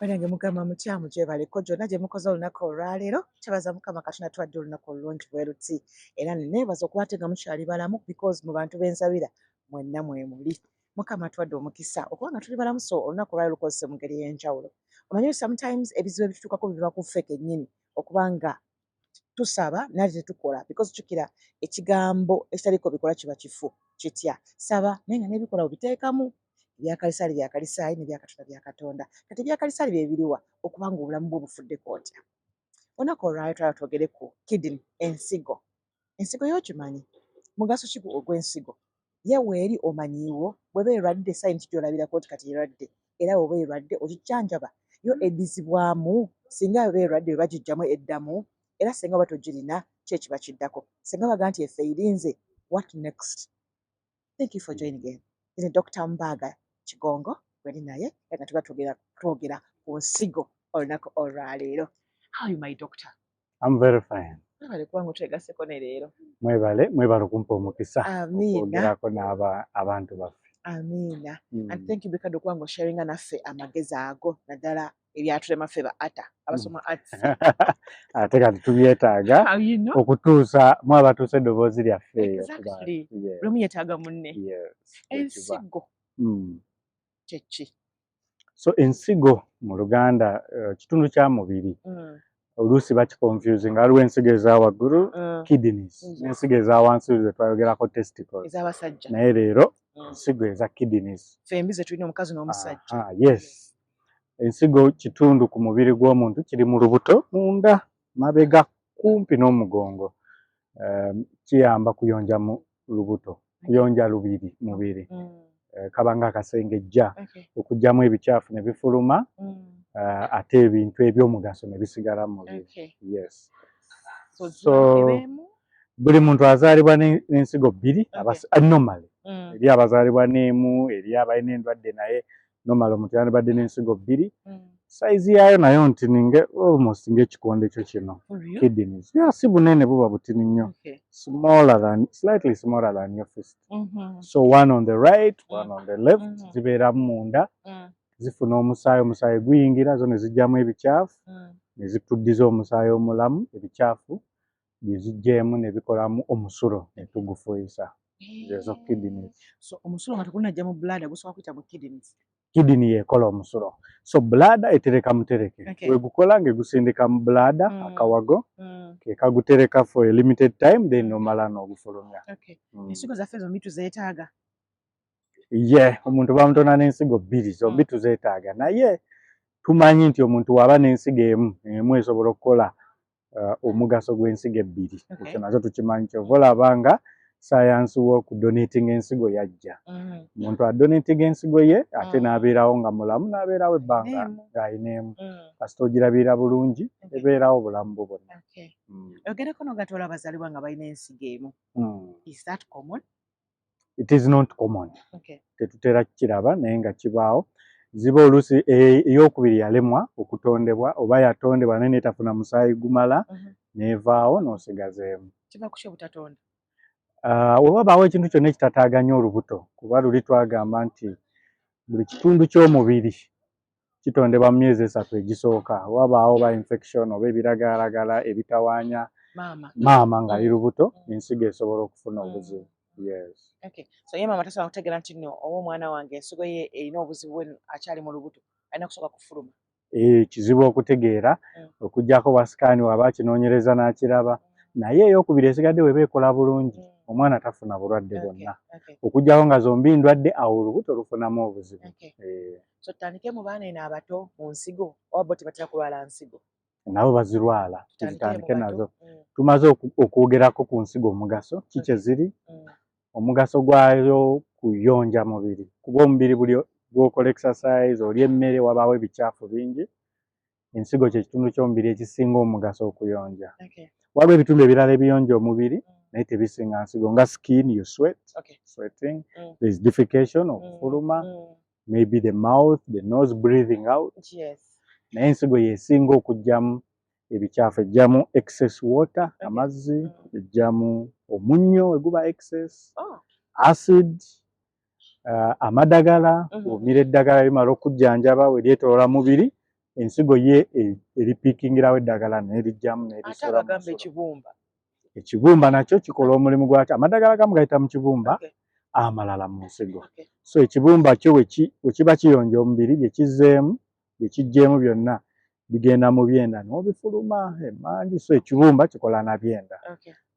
Banange, mugamba mutya? Mugyebaleko gyonna gye mukoze olunaku olwaleero. Kyebaza Mukama Katonda tuwadde olunaku olulungi bwe luti, era neneebaza okuba ate nga mukyali balamu, because mu bantu b'ensabira mwenna mwe muli. Mukama atuwadde omukisa okuba nga tuli balamu, so olunaku olwaleero lukozese mu ngeri ey'enjawulo. Omanyi, sometimes ebizibu ebitutuukako biva ku ffe kennyini, okuba nga tusaba naye ate tetukola, because jjukira, ekigambo ekitaliiko bikola kiba kifu. Kitya? Saba naye nga n'ebikola obiteekamu. Ebyakalisaali bya kalisaayi n'ebyakatonda bya Katonda. Kati ebyakalisaali bye biriwa? Okuba nga obulamu bwo bufuddeko otya? Olunaku olwaleero twala twogere ku kidney, ensigo. Ensigo y'okimanyi? Mugaso ki ogw'ensigo? Ye weeri omanyiiwo bw'eba erwadde, sign ki gy'olabirako nti kati erwadde? Era bw'oba erwadde ogijjanjaba? Yo eddizibwamu? Singa eba erwadde, bwe bagiggyamu eddamu? Era singa oba togirina, ki ekiba kiddako? Singa baga nti efeirinze, what next? Thank you for joining in. Nze Dr Mbaga Kigongo gweri naye, era nga tuba twogera ku nsigo olunaku olwaleero. How are you, my doctor? I'm very fine. Mwebale kubanga otwegasseko ne leero. Mwebale, mwebale okumpa omukisa Amiina. okwogerako n'aba abantu baffe. Amiina. And thank you bikadde okuba nga osharinga naffe amagezi ago, naddala ebyatulema ffe ba ata abasoma arts. Ate kati tubyetaaga How you know? okutuusa mu abatuusa eddoboozi lyaffe eyo ku bantu. Lumu yeetaaga munne. Yes, bwe kiba. Ensigo kye ki? So ensigo mu Luganda kitundu kya mubiri. Oluusi bakiconfusing. Waliwo ensigo eza waggulu, kidneys, n'ensigo eza wansi ze twayogerako, testicles. Ez'abasajja. Naye leero ensigo eza kidneys. Ffembi ze tulina, omukazi n'omusajja. Aha, yes. Ensigo kitundu ku mubiri gw'omuntu, kiri mu lubuto munda mabega kumpi n'omugongo. Kiyamba kuyonja mu lubuto, kuyonja lubiri mubiri. Kaba nga akasengejja okuggyamu ebikyafu ne bifuluma, ate ebintu ebyomugaso ne bisigala mu mubiri. Yes. So, ebeemu? Buli muntu azaalibwa n'ensigo bbiri, normally. Eri abazaalibwa n'emu, eri abalina endwadde, naye normal omuntu yandibadde n'ensigo bbiri. Size yaayo nayo nti ninge almost ng'ekikonde kyo kino. For real? Kidneys. Yeah, si bunene, buba butini nnyo. Smaller than, slightly smaller than your fist. So one on the right, one on the left, zibeeramu munda, zifuna omusaayi, omusaayi guyingira, zo ne zijjamu ebikyafu, ne zituddiza omusaayi omulamu, ebikyafu bye ziggyeemu ne bikolamu omusulo ne tugufuuyisa. Zezo kidneys. So omusulo nga tegunajja mu bladder, gusooka kuyita mu kidneys. Kidney yekola omusulo. So bladder etereka mutereke. Bwe gukola ng'egusindika mu bladder, akawago ke kagutereka for a limited time, then omala n'ogufulumya. Ensigo zaffe zombi tuzeetaaga? Ye omuntu bamutona n'ensigo bbiri, zombi tuzeetaaga, naye tumanyi nti omuntu waba n'ensigo emu, emu esobola okukola omugaso gw'ensigo ebbiri. Ekyo nakyo tukimanyi, kyova olaba nga sayansi w'okudonatinga ensigo yajja. Omuntu adonatinga ensigo ye ate n'abeerawo nga mulamu, n'abeerawo ebbanga N'emu. ng'alina emu. Kasita ogirabirira bulungi, ebeerawo obulamu bwo bwonna. Ogereko n'ogatwala abazaalibwa nga balina ensigo emu. Is that common? It is not common. Tetutera kukiraba, naye nga kibaawo. Ziba oluusi eyokubiri yalemwa okutondebwa, oba yatondebwa naye netafuna musaayi gumala, n'evaawo n'osigaza emu. Kiva ku ki obutatonda? Oba wabaawo ekintu kyonna ekitataaganya olubuto, kuba luli twagamba nti buli kitundu ky'omubiri kitondebwa mu myezi 3 egisooka. Wabaawo oba infection oba ebiragalalagala ebitawaanya maama maama ng'ali lubuto, ensigo esobola okufuna obuzibu. Yes. Okay. So ye maama tasobola kutegeera nti nno oba omwana wange ensigo ye erina obuzibu bweno akyali mu lubuto, alina kusooka kufuluma? Kizibu okutegeera, okuggyako wa scan waba akinoonyereza n'akiraba. Naye eyokubiri esigadde weba ekola bulungi, omwana tafuna bulwadde bwonna, okuggyako nga zombi ndwadde, awo olubuto lufunamu obuzibu. So tutandike mu baana eno abato mu nsigo, oba bo tebatera kulwala nsigo? Nabo bazirwala. Tutandikire mu Tutandike bato. nazo. Tumaze okwogerako ku nsigo, omugaso ki kye ziri. Omugaso gwayo kuyonja mubiri, kuba omubiri buli gwokola exercise, olya emmere, wabaawo ebikyafu bingi. Ensigo kye kitundu ky'omubiri ekisinga omugaso okuyonja. Waliwo ebitundu ebirala ebiyonja omubiri, naye tebisinga nsigo, nga skin, you sweat, sweating, there is defecation, okufuluma, maybe the mouth, the nose, breathing out. Naye ensigo yesinga okuggyamu ebikyafu, ejjamu excess water, amazzi, ejjamu omunnyo eguba excess, acid, amadagala. Omira eddagala limala okujjanjaba, we lyetoloola mubiri. Ensigo ye eripikingirawo eddagala nerijjamu Ate nerisula mu abagamba musulo. Ekibumba. Ekibumba nakyo kikola omulimu gwakyo. Amadagala agamu gayita mu kibumba, amalala mu nsigo. So ekibumba kyo bwe kiba kiyonja omubiri, bye kizzeemu, bye kiggyeemu byonna bigenda mu byenda n'obifuluma emanju. So ekibumba kikola na byenda,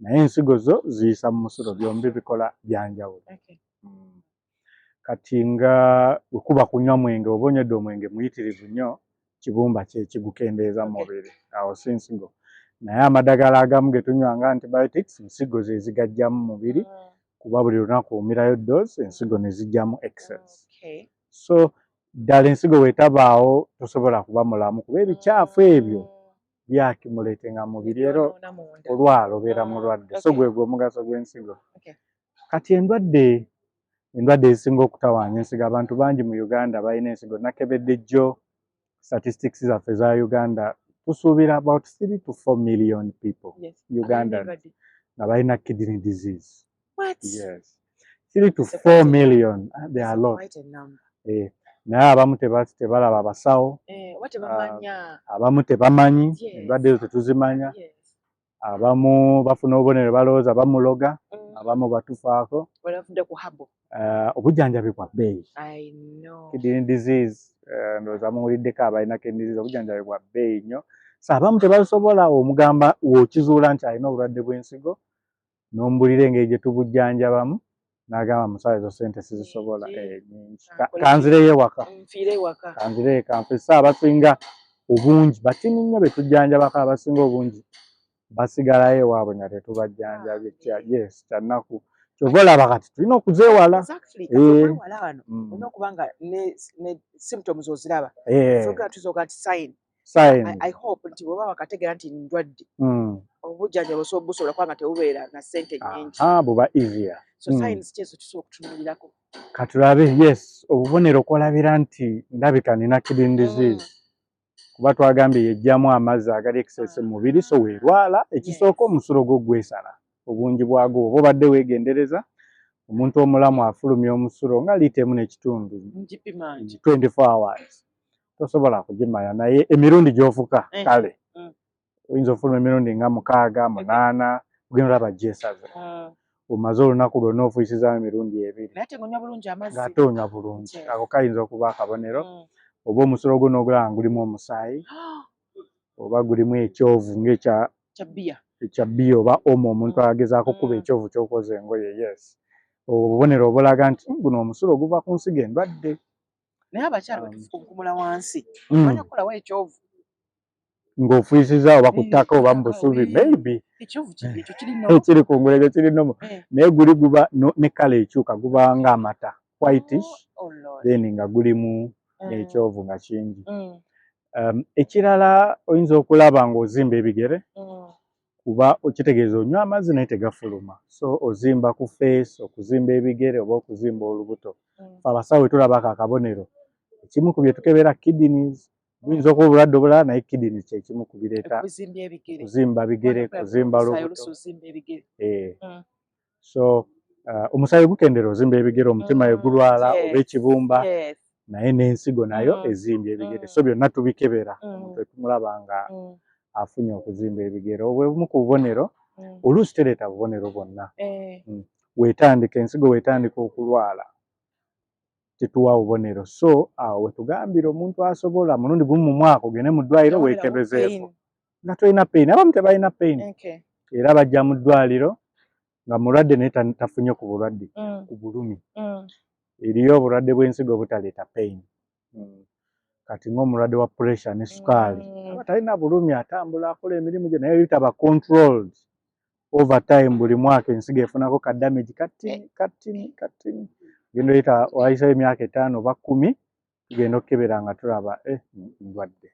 naye ensigo zo ziyisa mu musulo. Byombi bikola byanjawulo. Kati nga bwe kuba kunywa mwenge, oba onywedde omwenge muyitirivu nnyo, kibumba kye kigukendeeza mu mubiri, awo si nsigo. Naye amadagala agamu ge tunywa nga antibiotics, nsigo ze zigajjamu mu mubiri, kuba buli lunaku omirayo dose, ensigo ne zijjamu excess. So ddala ensigo bw'etabaawo tosobola kuba mulamu, kuba ebikyafu ebyo byaccumulatinga mu mubiri era Ebyonoona munda. Olwala obeera mulwadde. So gwe gwe omugaso gw'ensigo. Kati endwadde ezisinga okutawaanya ensigo, abantu bangi mu Uganda balina ensigo. Nakebedde jjo statistics zaffe za Uganda, tusuubira about 3 to 4 million people Ugandans Abalina nga balina kidney disease. What? Yes, 3 to It's a 4 quite a million. Ah, they It's are a a lot. quite a number. Eh, naye abamu tebalaba basawo. Eh, oba tebamanya. Abamu tebamanyi. Endwadde ezo tetuzimanya. Abamu bafuna obubonero, balowooza bamuloga. Abamu batufaako. Bavudde ku herbal. Obujjanjabi bwa bbeeyi. I know. Kidney disease, ndowooza muwuliddeko abalina kidney disease, obujjanjabi bwa bbeeyi nnyo. So abamu tebasobola. Omugamba w'okizuula nti alina obulwadde bw'ensigo, n'omubulira engeri gye tubujjanjabamu, n'agamba, "Musawo, ezo ssente sizisobola." Nyingi. Eh, nyingi. Akola Kanzireyo ewaka. Nfiire ewaka. Kanzireyo kanfe. So abasinga obungi batini nnyo be tujjanjabako, abasinga obungi basigalayo ewaabwe nga tetubajjanjabye. Yes, kyannaku. Kyova olaba kati tulina okuzeewala. Exactly. Kati okwewala wano olina okuba nga ne symptoms oziraba. Soga tuzoga nti sign. Sign. I hope nti bw'oba wakategeera nti ndwadde, obujjanjabi busobola kuba nga tebubeera na ssente nnyingi. Aha, buba easier. So signs ki ezo tusobola okutunuulirako? Katulabe. Yes, obubonero kwolabira nti ndabika nina kidney disease, kuba twagambye yejjamu amazzi agali excess mu mubiri. So weerwala, ekisooka omusulo gwo gwesala obungi bwagwo. Oba obadde weegendereza, omuntu omulamu afulumya omusulo nga liita 1.5 Ngipima nti 24 hours tosobola kugimanya, naye emirundi gy'ofuka kale oyinza ofuluma emirundi nga mukaaga, munaana, ogenda olaba gyesaze. Omaze olunaku lwonna ofuisizaamu emirundi ebiri. Naye ate ng'onywa bulungi amazzi. Ng'ate onywa bulungi. Ako kayinza okuba akabonero. Oba omusulo gwo n'ogulaba nga gulimu omusaayi, oba gulimu ekyovu ng'ekya Kya bbiya. Ekya bbiya oba omo omuntu agezaako okuba ekyovu ky'okwoza engoye. Yes, obubonero obulaga nti guno omusulo guva ku nsigo endwadde." Naye abakyala bwe tufukumula wansi, balina okukolawo ekyovu. Ng'ofuisiza oba ku ttaka oba mu Ettaka, busubi, maybe. Ekyovu kiri ekyo kiri no. Ekiri ku ngulu ekyo kiri normal. Naye guli guba ne colour ekyuka, guba ng'amata, whitish, Oh, Lord. then nga gulimu ekyovu nga kingi. Ekirala oyinza okulaba ng'ozimba ebigere, kuba okitegeeza onywa amazzi naye tegafuluma, so ozimba ku face, okuzimba ebigere oba okuzimba olubuto. Ffe abasawo bwe tulabako akabonero, ekimu ku bye tukebera kidneys. Buyinza okuba obulwadde obulala, naye kidneys kyekimu ku bireeta Okuzimbya ebigere. Kuzimba bigere, kuzimba Omusaayi lubuto. Oluusi ozimba ebigere. Eh. So omusaayi gukendera, ozimba ebigere, omutima we gulwala oba ekibumba, naye n'ensigo nayo ezimbya ebigere. So byonna tubikebera omuntu tumulaba nga afunye okuzimba ebigere. Obwo bumu ku bubonero. Oluusi tereeta bubonero bwonna. Weetandika ensigo, weetandika okulwala, tetuwa bubonero. So awo wetugambira omuntu asobola mulundi gumu mu mwaka ogende mu ddwaliro Tewabeerawo weekebezeeko pain. Nga tolina pain. Abamu tebalina pain, era bajja mu ddwaliro nga mulwadde naye tafunye ku bulwadde, ku bulumi. Eriyo obulwadde bw'ensigo obutaleeta pain. Kati ng'omulwadde wa pressure ne sukaali, aba talina bulumi, atambula, akola emirimu gye, naye bitaba controlled over time, buli mwaka ensigo efunako ka damage katini katini katini, genda oyita wayisayo emyaka 5 oba 10, tugenda okukebera nga tulaba ndwadde.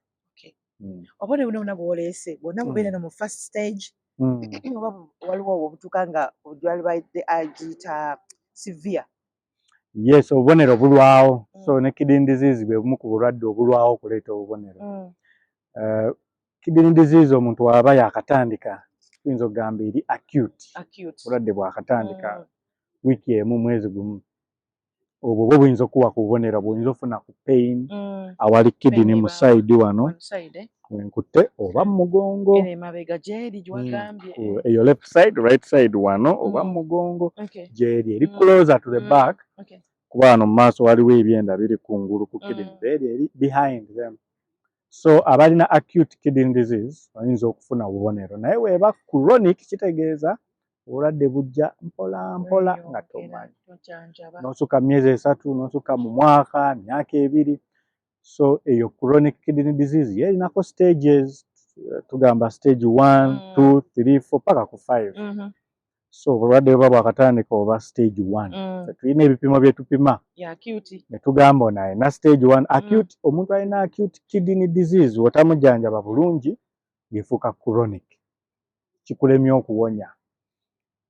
Obubonero buno bwonna bw'oleese bwonna bubeera no mu first stage, oba waliwo obutuuka nga obulwadde agiyita severe? Yes, obubonero bulwawo. So ne kidney disease bwe bumu ku bulwadde obulwawo okuleeta obubonero. Kidney disease omuntu waba yakatandika, tuyinza okugamba eri acute. Acute. Obulwadde bwakatandika, wiiki emu, mwezi gumu. Obwo bwo buyinza okuwa ku bubonero bw'oyinza ofuna ku pain awali kidney mu side wano wenkutte oba mu mugongo, eyo left side, right side wano oba mu mugongo gyeri eri closer to the back, kuba wano mu maaso waliwo ebyenda biri kungulu ku kidney, eri eri behind them. So abalina acute kidney disease bayinza okufuna obubonero, naye weeba chronic kitegeeza obulwadde bujja mpola mpola nga tomanyi, n'osukka myezi 3, n'osukka mu mwaka, myaka 2. So eyo chronic kidney disease ye erinako stages, tugamba stage 1, 2, 3, 4 paka ku 5. So obulwadde buba bwakatandika oba stage 1. Tulina ebipimo bye tupima ne tugamba ono alina stage 1 acute. Omuntu alina acute kidney disease w'otamujjanjaba bulungi ng'efuuka chronic, kikulemya okuwonya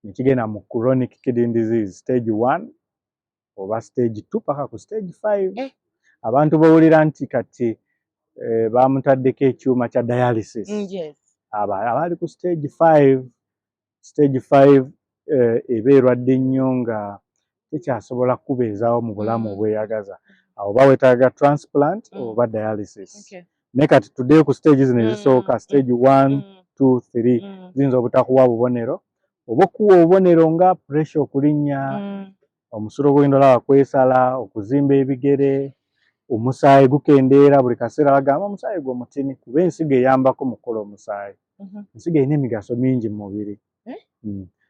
ne kigenda mu chronic kidney disease stage 1 oba stage 2 paka ku stage 5. Abantu bawulira nti kati bamutaddeko ekyuma kya dialysis. Aba abali ku stage 5. Stage 5 eba erwadde nnyo nga tekyasobola kubeezaawo mu bulamu obweyagaza. Awo oba weetaaga transplant oba dialysis. Naye kati tuddeyo ku stage zino ezisooka, stage 1, 2, 3, ziyinza obutakuwa bubonero oba okuwa obubonero nga pressure okulinnya, omusulo gugenda olaba kwesala, okuzimba ebigere, omusaayi gukendeera buli kaseera, bagamba omusaayi gwo mutini, kuba ensigo eyambako mu kukola omusaayi. Ensigo erina emigaso mingi mu mubiri. Eh?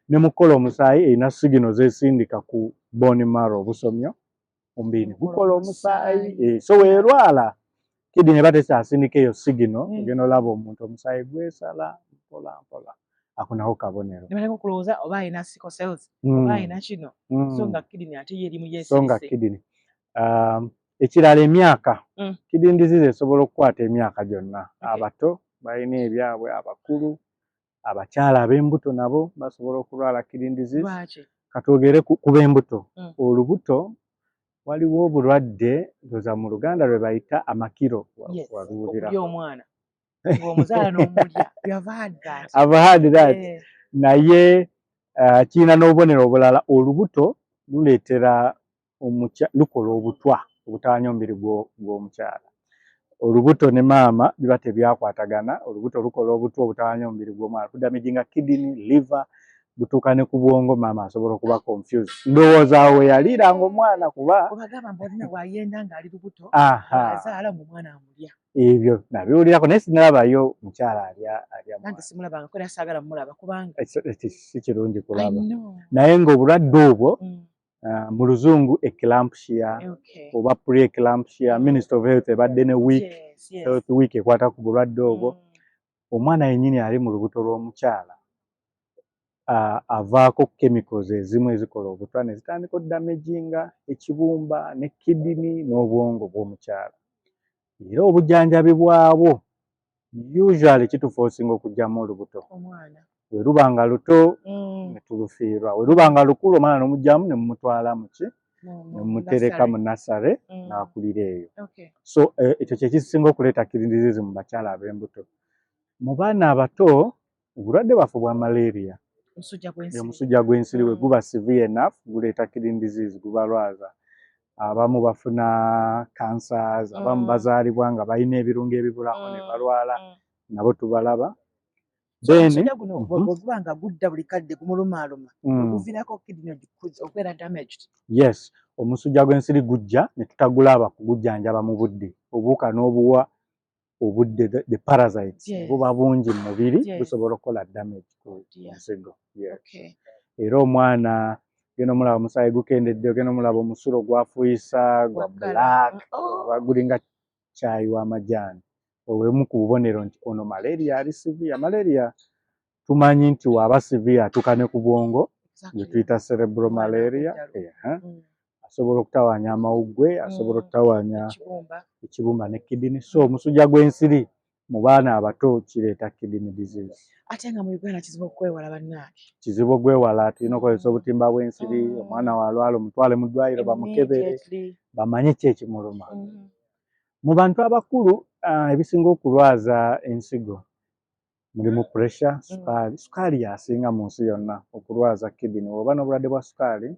Ne mu kukola omusaayi erina signal zeesindika ku bone marrow, obusomyo omubiri gukola omusaayi. So weerwala kidney eba tekyasindika eyo signal, ogenda olaba omuntu omusaayi gwesala mpola mpola, ako nako kabonero. Ne baleka okulowooza oba alina sickle cells oba alina kino, so nga kidney ate ye erimu So nga yeesirise. kidney. Ekirala emyaka. Kidney disease esobola okukwata emyaka gyonna. Abato balina ebyabwe, abakulu, abakyala ab'embuto nabo basobola okulwala kidney disease. Lwaki? Katwogere ku b'embuto. Olubuto waliwo obulwadde, ndowooza mu Luganda lwe bayita amakiro. Waluwulira? Okulya omwana ng'omuzaala n'omulya. You have heard that? I've heard that. Naye kirina n'obubonero obulala. Olubuto luleetera lukola obutwa obutawaanya omubiri gw'omukyala. Olubuto ne maama biba tebyakwatagana. Olubuto lukola obutwa obutawaanya omubiri gw'omwana, kudamaginga kidney, liver, butuuka ne ku bwongo, maama asobola okuba confused. Ndowooza awo we yaliiranga omwana kuba Obagamba mbu olina bw'ayenda ng'ali lubuto, azaala ng'omwana amulya. Ebyo nabiwulirako naye sinalabayo mukyala alya Nange mwana. simulabangako era saagala mumulaba kubanga Ekyo si kirungi I kulaba. know. Naye ng'obulwadde obwo mu Luzungu eclampsia oba pre-eclampsia, Ministry of Health ebadde ne week, health week ekwata ku bulwadde obwo. Omwana yennyini ali mu lubuto lw'omukyala avaako chemicals ezimu ezikola obutwa ne zitandika oddamaginga ekibumba ne kidney n'obwongo bw'omukyala. Era obujjanjabi bwabwo usually kituforcinga okuggyamu olubuto. Omwana. Bwe luba nga luto ne tulufiirwa, bwe luba nga lukulu omwana n'omuggyamu ne mumutwala mu ki, ne mumutereka mu nursery n'akulira eyo. So ekyo kye kisinga okuleeta kidney disease mu bakyala ab'embuto. Mu baana abato obulwadde bwaffe bwa malaria, Omusujja gw'ensiri. Omusujja gw'ensiri bwe guba severe enough guleeta kidney disease, gubalwaza. Abamu bafuna cancers, abamu bazaalibwa nga balina ebirungo ebibulako ne balwala, nabo tubalaba. So Then omusujja guno bwe guba nga gudda buli kadde gumulumaaluma, guviirako kidney okubeera damaged? Yes, omusujja gw'ensiri gujja ne tutagulaba kugujjanjaba mu budde, obuwuka n'obuwa obudde, the parasites buba bungi mu mubiri, busobola okukola damage ku Oh dear. nsigo. Yes. Okay. Era omwana ogenda omulaba omusaayi gukendedde, ogenda omulaba omusulo gwafuuyisa gwa Gwa colour. black Oh. oba gulinga caayi w'amajaani. Obwo ku bubonero nti ono malaria ali severe. Malaria tumanyi nti waba severe atuuka ne ku bwongo, gwe tuyita cerebral Omwana malaria. aguddalu. Asobola okutawaanya amawuggwe, asobola okutawaanya Ekibumba. ekibumba ne kidney. So omusujja gw'ensiri mu baana abato kireeta kidney disease. Ate nga mu Uganda kizibu okwewala, bannange. Kizibu okwewala, tulina okukozesa obutimba bw'ensiri. Omwana w'alwala omutwale mu ddwaliro bamukebere, Immediately. bamanye ki ekimuluma. Mu bantu abakulu ebisinga okulwaza ensigo mulimu pressure, sukaali. Sukaali y'asinga mu nsi yonna okulwaza kidney. Bw'oba n'obulwadde bwa sukaali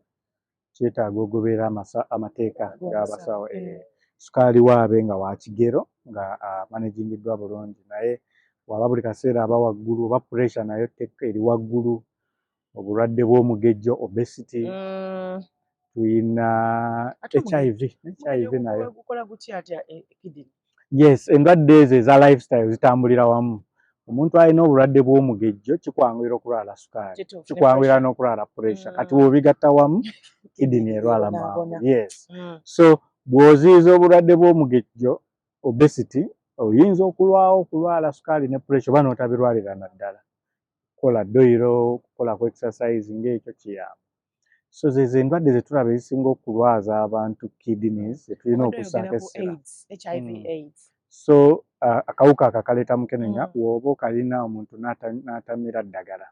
Kyetaaga ogoberera amateeka G'omusawo. g'abasawo. Sukaali waabe nga wa kigero, nga managingiddwa bulungi, naye waba buli kaseera aba waggulu oba pressure nayo eri waggulu, obulwadde bw'omugejjo, obesity, tuyina Ate HIV, HIV nayo. Gukola gutya atya kidney? Yes, endwadde ezo eza lifestyle zitambulira wamu. Omuntu alina obulwadde bw'omugejjo kikwanguyira okulwala sukaali, Kituufu, ne kikwanguyira pressure. n'okulwala pressure. Kati bw'obigatta wamu, kidney erwala mangu. Ebonaabona. Yes, so bw'oziyiza obulwadde bw'omugejjo, obesity, oyinza okulwawo okulwala sukaali ne pressure oba n'otabirwalira naddala. Kukola dduyiro, kukola ku exercise, ng'ekyo kiyamba. So zezo endwadde ze tulaba ezisinga okulwaza abantu kidneys, zetulina Obadde okussaako oyogera ku essira. AIDS, HIV, AIDS. So akawuka ako akaleeta mukenenya, bw'oba okalina omuntu n'atamira ddagala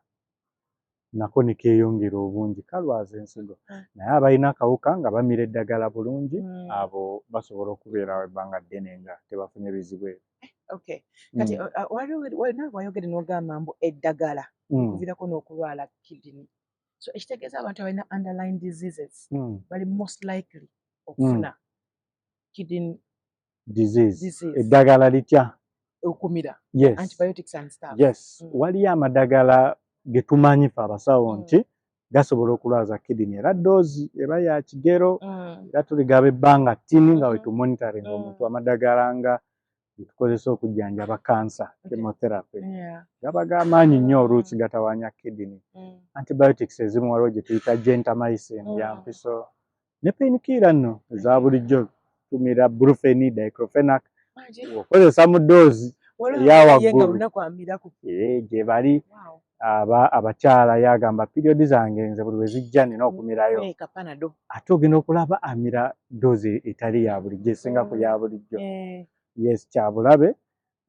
nako ne keeyongera obungi, kalwaza ensigo. Naye abalina akawuka nga bamira eddagala bulungi, abo basobola okubeerawo ebbanga ddene nga tebafunye bizibu ebyo. Okay. Kati waliwo nawe wayogedde n'ogamba mbu eddagala kuviirako n'okulwala kidney. So ekitegeeza abantu abalina underlying diseases bali most likely okufuna kidney disease. Disease. Eddagala litya? Okumira Yes. antibiotics and stuff. Yes. Waliyo amadagala ge tumanyi ffe abasawo nti gasobola okulwaza kidney, era dose eba ya kigero, era tuligaba ebbanga ttini nga we tumonitoringa omuntu. Amadagala nga getukozesa okujjanjaba kansa, chemotherapy, gaba g'amaanyi nnyo, oluusi gatawaanya kidney. Antibiotics ezimu, waliwo gye tuyita gentamicin, ya mpiso, ne painkiller nno eza bulijjo, tumira Brufen, diclofenac, Mangi. okozesa mu dose Waliwo eya abaye nga waggulu. lunaku amirako. Gye bali. Aba abakyala yagamba, "Period zange nze buli lwe zijja nina okumirayo." Ka Panado. Ate ogenda okulaba amira dose etali ya bulijjo, esinga ku ya bulijjo. Yes, kyabulabe.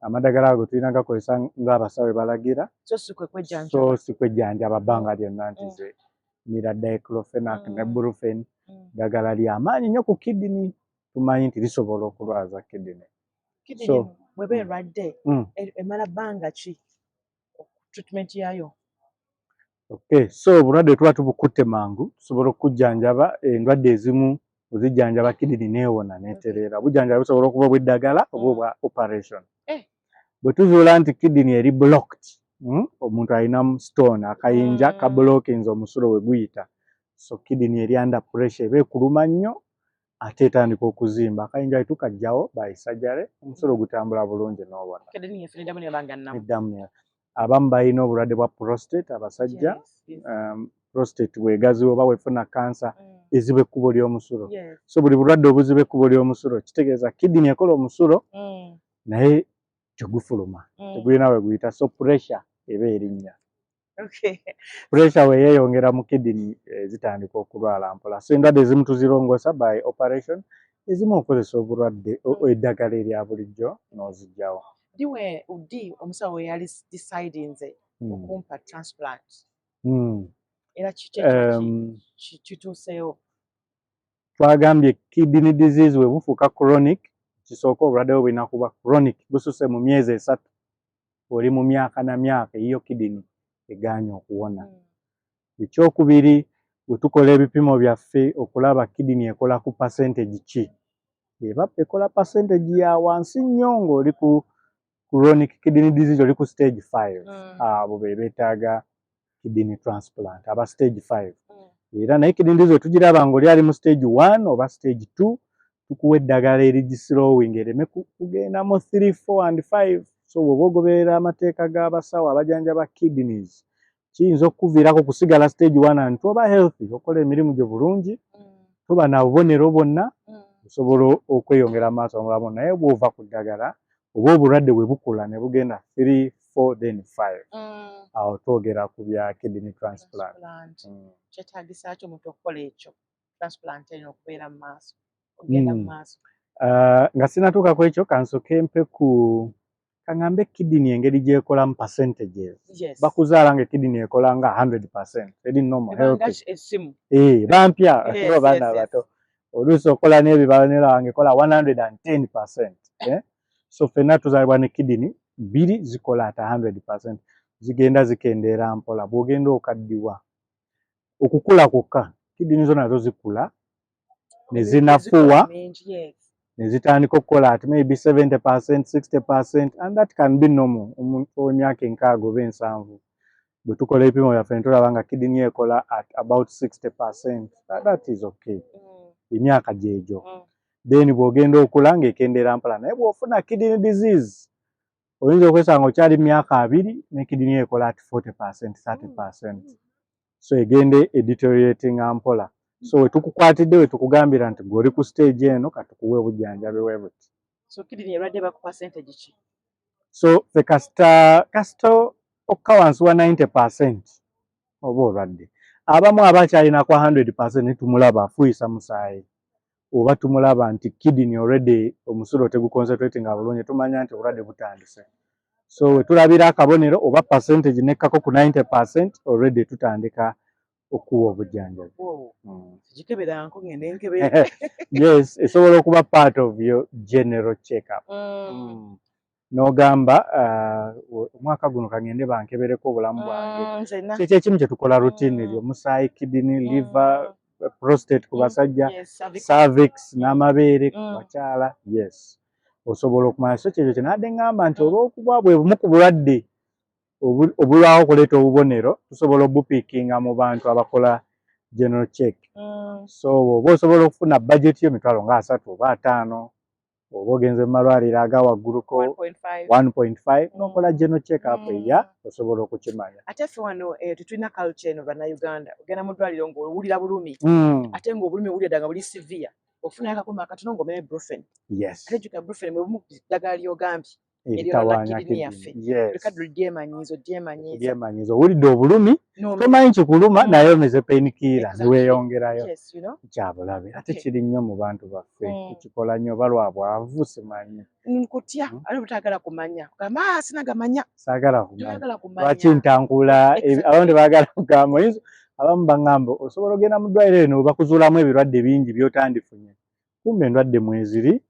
Amadagala ago tulina gakozesa ng'abasawo bwe balagira. So si kwe kwejjanjaba. So si kwejjanjaba bbanga lyonna nti ze mira diclofenac ne Brufen. Ddagala lyamaanyi nnyo ku kidney, tumanyi nti lisobola okulwaza kidney. Kidney bw'eba erwadde, emala bbanga ki treatment yaayo? Okay, so obulwadde tuba tubukutte mangu, tusobola okujjanjaba. Endwadde ezimu ozijjanjaba kidney neewona neetereera. Obujjanjabi busobola okuba obw'eddagala oba obwa operation. Bwe tuzuula nti kidney eri blocked, omuntu alina stone, akayinja kablockinze omusulo we guyita, so kidney eri under pressure, eba ekuluma nnyo ate etandika okuzimba. Akayinja tukajjawo by surgery, omusulo gutambula bulungi n'owona. Kidney yaffe neddamu neba nga nnamu. Neddamu abamu balina obulwadde bwa prostate, abasajja. Prostate bwegaziwa oba wefuna kansa, eziba ekkubo ly'omusulo. So buli bulwadde obuziba ekkubo ly'omusulo kitegeeza kidney ekola omusulo naye tegufuluma, tegulina we guyita, so pressure eba erinnya. Pressure we yeeyongera mu kidney, zitandika okulwala mpola. So endwadde ezimu tuzirongoosa by operation, ezimu okozesa obulwadde eddagala erya bulijjo n'ozigyawo. Ddi ddi omusawo we yali decidinze okumpa transplant? Era kiki ekyo kituuseewo? Twagambye kidney disease bwe bufuuka chronic, kisooka obulwadde bwe bulina kuba chronic, bususe mu myezi 3, oli mu myaka na myaka eyiyo kidney egaanye okuwona. Ekyokubiri, bwe tukola ebipimo byaffe okulaba kidney ekola ku percentage ki, eba ekola percentage ya wansi nnyo ng'oli ku chronic kidney disease, oli ku stage 5, abo be beetaaga kidney transplant, aba stage 5. Era naye kidney disease tugiraba ng'oli ali mu stage 1 oba stage 2, tukuwa eddagala erigislowing ereme kugenda mu 3, 4 and 5. So bw'oba ogoberera amateeka g'abasawo abajanjaba kidneys, kiyinza okukuviirako kusigala stage 1 and 2, oba healthy, okola emirimu gyo bulungi, toba na bubonero bwonna, osobola okweyongera maaso mubulamu. Naye bw'ova ku ddagala oba obulwadde bwe bukula ne bugenda 3, 4 then 5, awo twogera ku bya kidney transplant. Kyetaagisa ki omuntu okukola ekyo, transplant eno okubeera mu maaso, okugenda mu maaso? Nga sinatuuka ku ekyo, kansooke mpe ku kaŋŋambe kidney engeri gy'ekolamu percentages. Bakuzaala nga kidney ekola nga 100%, eri normal, healthy. Essimu. Bampya baana bato oluusi okola n'ebibalo neraba nga ekola 110%, eh? So ffenna tuzaalibwa ne kidney bbiri zikola at 100%, zigenda zikendeera mpola bw'ogenda okaddiwa. Okukula kwokka Kidney zo nazo zikula ne zinafuwa ne zitandika okukola at maybe 70%, 60%, and that can be normal. Omuntu ow'emyaka 60 oba 70, bwe tukola ebipimo byaffe ne tulaba nga kidney ekola at about 60%, that is okay. Emyaka gyegyo. Then bw'ogenda okula ng'ekendeera mpola, naye bw'ofuna kidney disease oyinza okwesanga okyali myaka 20 ne kidney ekola at 40%, 30%. So egende edeteriorating mpola. So we tukukwatidde, we tukugambira nti gwe oli ku stage eno, katukuwe obujjanjabi bwe buti. So kidney erwadde baku percentage ki? So ffe kasita okka wansi wa 90% oba olwadde. Abamu aba akyalinako 100% ne tumulaba afuuyisa musaayi, oba tumulaba nti kidney already omusulo teguconcentrating bulungi, tumanya nti obulwadde butandise. So we tulabira akabonero oba percentage nekkako ku 90%, already tutandika okuwa obujjanjabi. Sigikeberanko, ngende nkebere. Yes, esobola okuba part of your general check-up. N'ogamba omwaka guno kangende bankebereko obulamu bwange. Nzenna. Kyekyo ekimu kye tukola routinely, omusaayi, kidney, liver, prostate ku basajja, Yes, cervix. Cervix n'amabeere ku bakyala. Yes, osobola okumanya. So kyekyo kye nadde ŋŋamba nti olw'okuba bwe bumu ku bulwadde obulwawo okuleeta obubonero, tusobola obupickinga mu bantu abakola general check. So oba osobola okufuna budget yo mitwalo nga 30 oba 50, oba ogenze mu malwaliro aga wagguluko 1.5. 1.5, n'okola general check up, eya osobola okukimanya. Ate ffe wano tetulina culture eno, Bannayuganda. Ogenda mu ddwaliro ng'owulira bulumi, ate ng'obulumi owulira ddala nga buli severe, ofunayo akakuma akatono ng'omera Brufen. Ate jjuka Brufen bwe bumu ku ddagala ly'ogambye eryonoona eritawaanya kidney yaffe. Kidney, yes. Leka lyemanyiiza, olyemanyiiza. Lyemanyiiza, owulidde obulumi, N'omera. tomanyi kikuluma, naye omeze painkiller ne weeyongerayo. Kyabulabe ate kiri nnyo mu bantu baffe. Tukikola nnyo oba lwa bwavu, simanyi. Nkutya ate obutaagala kumanya, ogamba, "Ah, sinagamanya." Saagala kumanya. Toyagala kumanya. Lwaki ntankula? Abamu tebaagala kugamba. Abamu baŋŋamba osobola ogenda mu ddwaliro eno bakuzuulamu ebirwadde bingi by'otandifunye, kumbe endwadde mweziri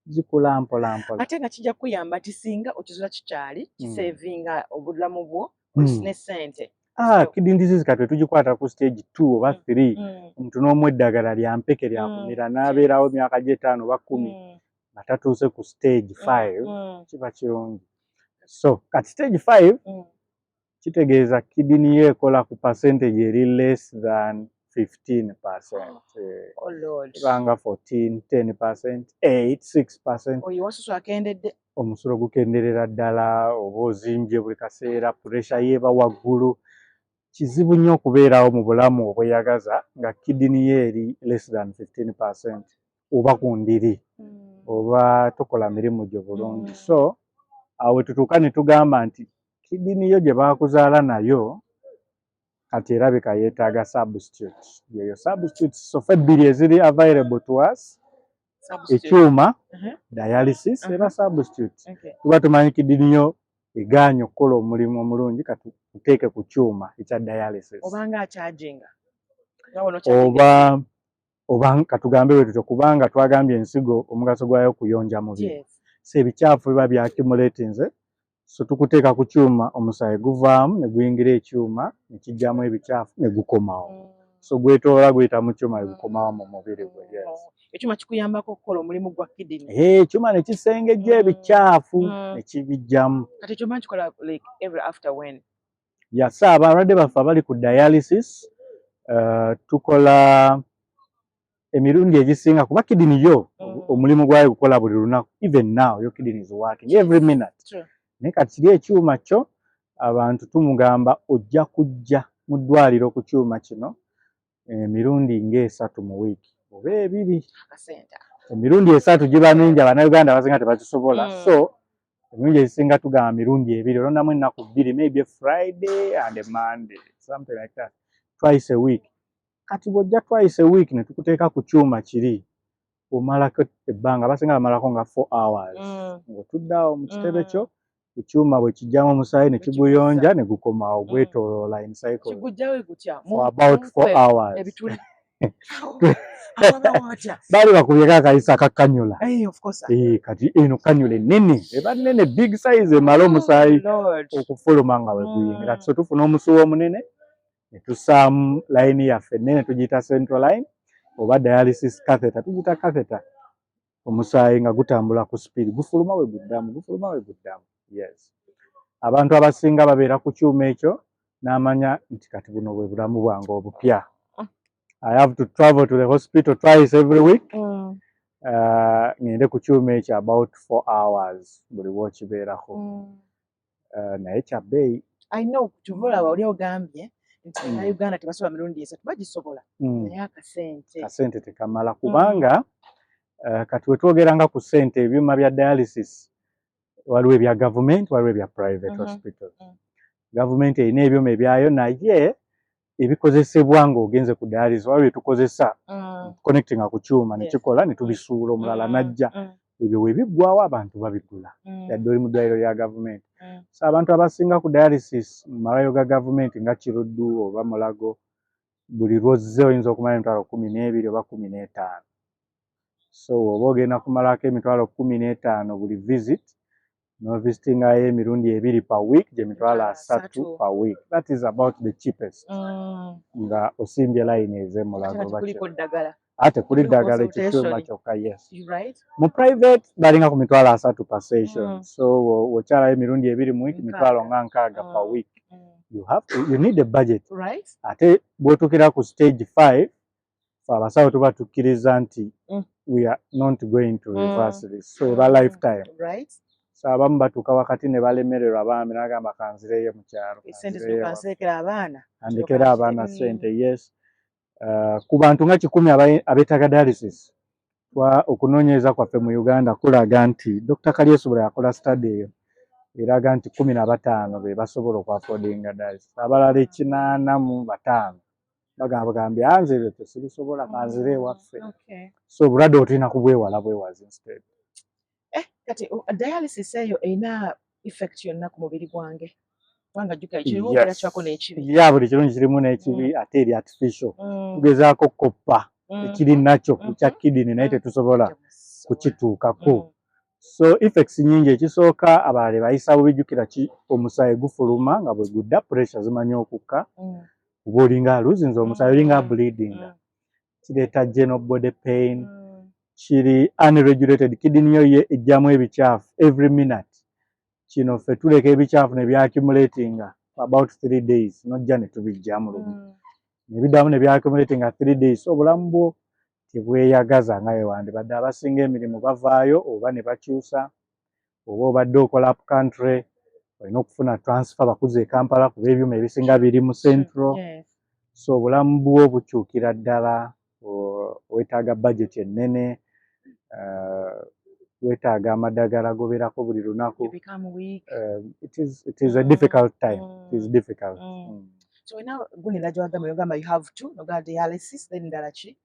zikula mpola mpola. Ate nga kijja kukuyamba nti singa okizuula kikyali, kisavinga obulamu bwo ne ssente. Ah, kidney disease kati tugikwata ku stage 2 oba 3, omuntu n'omu eddagala lya mpeke lyakumira n'abeerawo emyaka gy'etaano oba 10 nga tatuuse ku stage 5, kiba kirungi. So kati stage 5 kitegeeza kidney ye ekola ku percentage eri less than 15%. Oh Lord. Ebanga 14, 10%, 8, 6%. Oyo wasusu akendedde. Omusulo gukenderera ddala, oba ozimbye buli kaseera, pressure yeeba waggulu. Kizibu nnyo okubeerawo mu bulamu obweyagaza nga kidney ye eri less than 15%, oba ku ndiri, oba tokola mirimu gyo bulungi. So awo we tutuuka ne tugamba nti kidney yo gye baakuzaala nayo kati erabika yeetaaga substitute. Yeyo substitute so ffe ebbiri eziri available to us. Substitute. Ekyuma dialysis eba substitute. Tuba tumanyi kidney yo egaanye okukola omulimu omulungi, kati tuteeke ku kyuma ekya dialysis. Obanga acharginga. Nga wano charginga. Oba katugambe bwe tutyo, kubanga twagambye ensigo omugaso gwayo kuyonja mubiri. So ebikyafu biba byaccumulatinze, so tukuteeka ku kyuma, omusaayi guvaamu ne guyingira ekyuma ne kijjamu ebikyafu ne gukomawo. So gwetoola guyita mu kyuma ne gukomawo mu mubiri gwe, yes. Oh, ekyuma kikuyambako okukola omulimu gwa kidney. Ekyuma ne kisengejja ebikyafu ne kibijjamu. Kati ekyuma kikola like every after when? Yasa abalwadde baffe abali ku dialysis, tukola emirundi egisinga, kuba kidney yo omulimu gwayo gukola buli lunaku. Even now your kidney is working every minute. Naye kati kiri ekyuma kyo abantu tumugamba ojja kujja mu ddwaliro ku kyuma kino emirundi ng'esatu mu wiiki oba ebiri. Akasente. Emirundi 3 giba mingi, Abannayuganda abasinga tebakisobola. So emirundi ezisinga tugamba mirundi ebiri, olondamu ennaku bbiri, maybe Friday and a Monday, something like that, twice a week. Kati bw'ojja twice a week ne tukuteeka ku kyuma kiri, omalako ebbanga, abasinga bamalako nga 4 hours ng'otudde awo mu kitebe kyo, ekyuma bwe kijjamu omusaayi ne kiguyonja ne gukomawo, gwetooloola in cycle Kigujjawo gutya? For about 4 hours. Ebituli. Awabawo watya? Baali bakubyeko akayisa aka cannula. Eh, of course. Eh, kati eno cannula ennene eba nnene, big size, emala omusaayi Oh, Lord. okufuluma nga bwe guyingira. So tufuna omusuwa omunene Ne tussaamu layini yaffe ennene, tugiyita central line oba dialysis catheter, tugiyita catheter. Omusaayi nga gutambula ku speed, gufuluma we guddamu, gufuluma we guddamu. Yes, abantu abasinga babeera ku kyuma ekyo n'amanya nti kati buno bwe bulamu bwange obupya. I have to travel to the hospital twice every week. Ngende ku kyuma ekyo about 4 hours buli lwokibeerako. Naye kya bbeeyi. I know, kyova olaba oli ogambye nti Uganda tebasobola mirundi 3, bagisobola, naye akasente. Akasente tekamala, kubanga kati wetwogeranga ku ssente, ebyuma bya dialysis waliwo ebya gavumenti, waliwo ebya private hospitals. Gavumenti erina ebyuma ebyayo, naye ebikozesebwa ng'ogenze ku dialysis, waliwo byetukozesa connectinga ku kyuma ne kikola, ne tubisuula, omulala n'ajja. Ebyo we biggwawo, abantu babigula, yadde oli mu ddwaliro lya gavumenti. So abantu abasinga ku dialysis mu malwaliro ga gavumenti nga Kiruddu oba Mulago, buli lwozze oyinza okumala 12,000 oba 15. So oba ogenda kumalako 15,000 buli visit, novisitingayo emirundi ebiri per week, gye 30,000 30. per week. That is about the cheapest, nga osimbye layini ez'emulago. Ate oba kuliko Kiruddu. Ddagala. Ate kuli Kuliko ddagala, ekyo consultation. kyuma kyokka, yes. Right. Mu private balinga ku 30,000 per session. So wokyalayo emirundi ebiri mu week, 60. Mitwalo nga 60 per week. You need a budget. Ate bw'otuukira ku stage 5, fe abasawo tuba tukkiriza nti we are not going to reverse this, so eba lifetime. So abamu batuuka wakati ne balemererwa bambi, n'agamba, "Kanzireyo mu kyalo, Esente kanzireyo zino ewaffe. Kanserekera abaana." Andekere abaana ssente." Yes. Ku bantu nga 100 abeetaaga dialysis, okunoonyereza kwaffe mu Uganda kulaga nti, Dr. Kalyesubula yakola study eyo, eraga nti 15 be basobola okuaffordinga dialysis. Abalala 85 bagamba gambye, "Anze ebyo tesibisobola, kanzire ewaffe." So obulwadde obwo tulina kubwewala bwewazi instead. Eh, kati dialysis eyo erina effect yonna ku mubiri gwange? Kubanga jjukira ekirungi era kibako n'ekibi. Ya, buli kirungi kirimu n'ekibi. Ate eri artificial, tugezaako kukoppa ekiri nakyo ekya kidney, naye tetusobola Temusobola. kukituukako. So effects nyingi. Ekisooka, abalala bayisa bubijjukira ki, omusaayi gufuluma nga bwe gudda, pressure zimanyi okukka, kuba olinga aluzinze omusaayi, olinga bleeding. Kireeta general body pain. Kiri unregulated. Kidney yo ye ejjamu ebikyafu every minute. Kino ffe tuleka ebikyafu ne byaccumulatinga about 3 days, nojja ne tubijjamu lumu, ne biddamu ne byaccumulatinga 3 days. So obulamu bwo tebweyagaza nga bwe wandibadde. Abasinga emirimu bavaayo oba ne bakyusa, oba obadde okola up country, olina okufuna transfer bakuza e Kampala, kuba ebyuma ebisinga biri mu central. So obulamu bwo bukyukira ddala. Weetaaga budget ennene, weetaaga amadagala gobeerako buli lunaku. You become weak. It is a difficult time. It is difficult. So wena gundi gy'wagamba, yogamba you have to noga dialysis, then ndala ki?